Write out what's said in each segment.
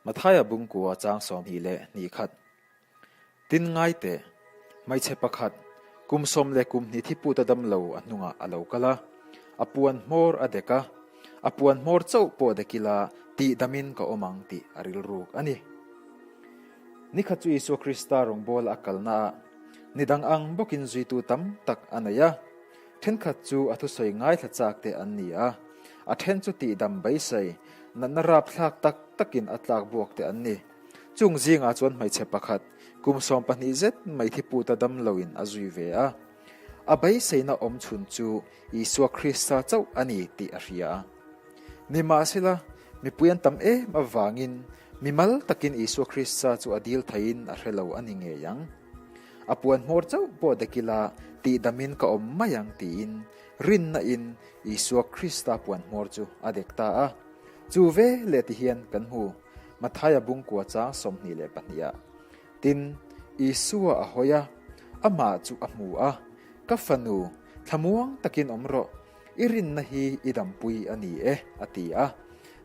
Mathaia bungkua chang 22. Tin ngai teh, hmeichhe pakhat, kum 12 thiputa damlo a hnungah a lo kal a, a puan hmawr a dek a, a puan hmawr chauh pawh dek ila tih damin ka awm ang tih a rilruk a ni. Nikhat chu Isua Krista rawngbawla a kalnaah ni dang ang bawkin zuitu tam tak a nei a, thenkhat chu a thusawi ngaithla chak te an ni a, a then chu tihdam beisei, natna rapthlak tak takin a tlak buak te an ni. Chung zingah chuan hmeichhe pakhat, kum 12 zet mai thiputa damloin a zui ve a. A beiseina awm chhun chu Isua Krista chauh a ni tih a hria a. Nimahsela, mipui an tam em avangin mimal takin Isua Krista chu a dil theiin a hre lo a ni ngei ang. A puan hmawr chauh pawh dek ila tihdamin ka awm mai ang tiin rinna in Isua Krista puan hmawr chu a dek ta a. Chu ve leh ti hian kan hmu Mathaia bungkua chang 22 ah. Tin, Isua a hawi a, amah chu a hmu a, Ka fanu, thlamuang takin awm rawh, i rinna hi i dampui a ni e, a ti a.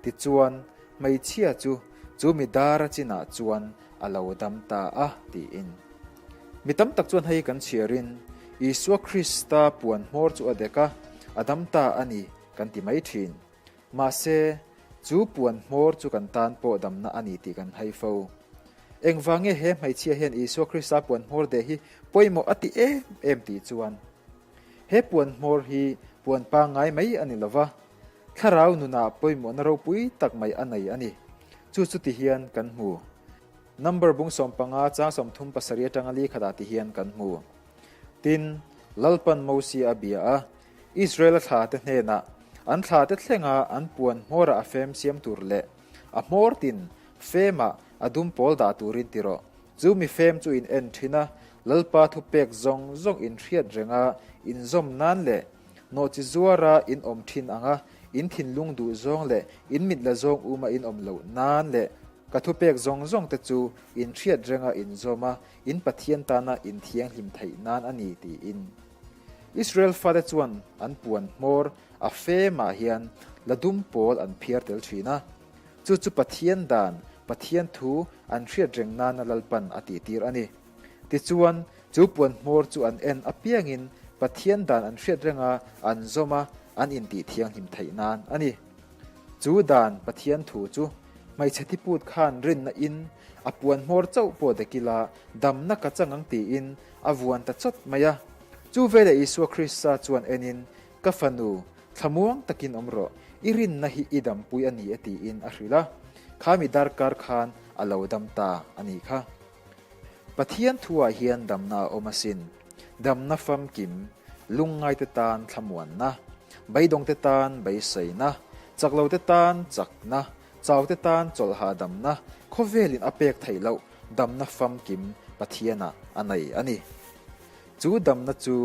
Tichuan, hmeichhia chu chu mi dara chinah chuan a lo dam ta a, tiin. Mi tam tak chuan hei kan chhiarin, Isua Krista puan hmawr chu a dek a, a dam ta a ni, kan ti mai thin. Mahse, chu puan hmawr chu kan tan pawh damna a ni tih kan hai fo. Engvang nge he hmeichhia hian Isua Krista puan hmawr deh hi pawimawh a ti em em tih chuan, he puan hmawr hi puan pangngai mai a ni lo va, thlarau nunah pawimawhna ropui tak mai a nei a ni. Chu chu ti hian kan hmu. Number bung 15 chang 37 atanga li khatah ti hian kan hmu. Tin, Lalpan Mosia a bia a, Israel-a thlate hnenah an thlate thlenga an puan hmawrah a fem siam tur leh a hmawr tin femah a dum pawl dah turin ti rawh. Chu mi fem chu in en thin a, Lalpa thupek zawng zawng in hriat renga inzawm nan leh nawhchi zuara in awm thin anga in thinlung duh zawng leh in mit la zawng uma in awm loh nan leh ka thupek zawng zawng te chu in hriat renga inzawm a, in Pathian tana in thianghlim theih nan a ni tiin. Israel fate chuan an puan hmawr a femah hian la dum pawl an phiar tel thin a, chu chu Pathian dan, Pathian thu an hriat reng nana Lalpan a tihtir a ni. Tichuan, chu puan hmawr chu an en apiangin Pathian dan an hriat renga an zawm a, an intih thianghlim theih nan a ni. Chu dan, Pathian thu chu hmeichhe thiput khan rinna in a puan hmawr chauh pawh dek ila damna ka chang ang tiin a vuan ta chawt mai a. Chu veleh Isua Krista chuan enin, Ka fanu, thlamuang takin awm rawh, i rinna hi i dampui a ni e tiin a hrilh a. Kha mi darkar khan a lo dam ta a nih kha. Pathian thuah hian damna a awm asin. Damna famkim, lungngaite tan thlamuanna, beidawngte tan beiseina, chaklote tan chakna, chaute tan chawlhha damna, khawvelin a pek theih loh damna famkim Pathianah a nei a ni. Chu damna chu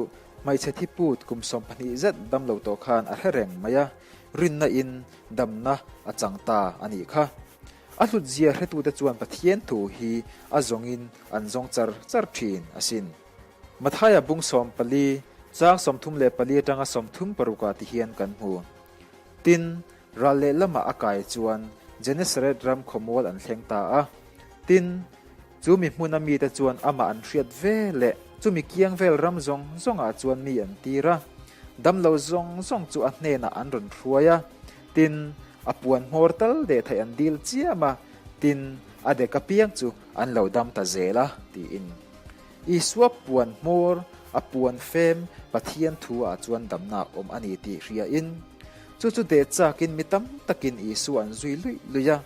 hmeichhe thiput kum 12 zet damlo tawh khan a hre reng mai a, rinna in damna a chang ta a nih kha. A hlutzia hretute chuan Pathian thu hi a zawngin an zawng char char thin asin. Mathaia bung 14, chang 34 atanga 36 ah ti hian kan hmu. Tin, ral lehlamah a kai chuan Genesaret ram khawmual an thleng ta a. Tin, chu mi hmuna mite chuan amah an hriat ve leh chumi kiang vel ram zawng zawngah chuan mi an tir a. Damlo zawng zawng chu a hnenah an rawn hruai a. Tin, a puan hmawr tal deh theih an dil chiam a, tin, a dek apiang chu an lo dam ta zel a, tiin. Isua puan hmawr, a puan fem Pathian thu ah chuan damna a awm a ni tih hriain, chu chu deh chakin mi tam takin Isua an zui luih luih a.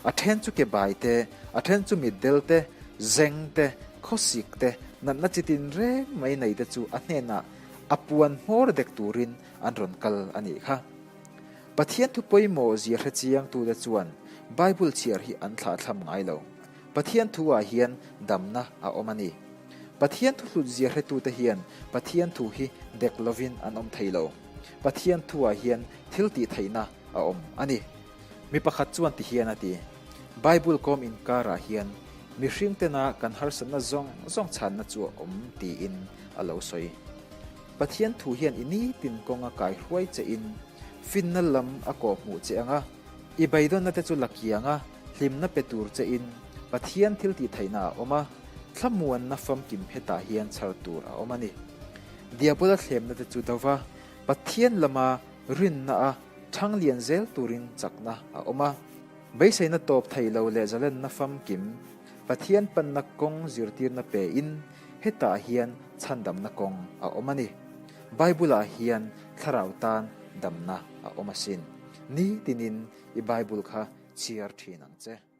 A then chu ke bai te, a then chu mitdel te, zeng te, khawsik te, natna chi tin reng mai nei te chu a hnenah a puan hmawr dek turin an rawn kal a nih kha. Pathian thu pawimawh zia hre chiangtute chuan Bible chhiar hi an thlahthlam ngai lo. Pathian thu ah hian damna a awm a ni. Pathian thu hlut zia hretute hian Pathian thu hi dek lovin an awm thei lo. Pathian thu ah hian thil tih theihna a awm a ni. Mi pakhat chuan ti hian a ti, Bible kawm inkarah hian mihring tena kan harsatna zawng zawng chhanna chu a awm tiin a lo sawi. Pathian thu hian i nitin kawnga kai hruai che in finna lam a kawh hmuh che anga, i beidawnna te chu la kiang a, hlimna pe tur che in Pathian thiltihtheihna a awm a, thlamuanna famkim hetah hian chhar tur a awm a ni. Diabola thlemna te chu do va, Pathian lama rinna a thang lian zel turin chakna a awm a. Beiseina tawp thei lo leh zalenna famkim Pathian panna kawng zirtirna pe in hetah hian chhandamna kawng a awm a ni. Bible ah hian thlarau tan damna a awm asin. Nitinin i Bible kha chhiar thin ang che.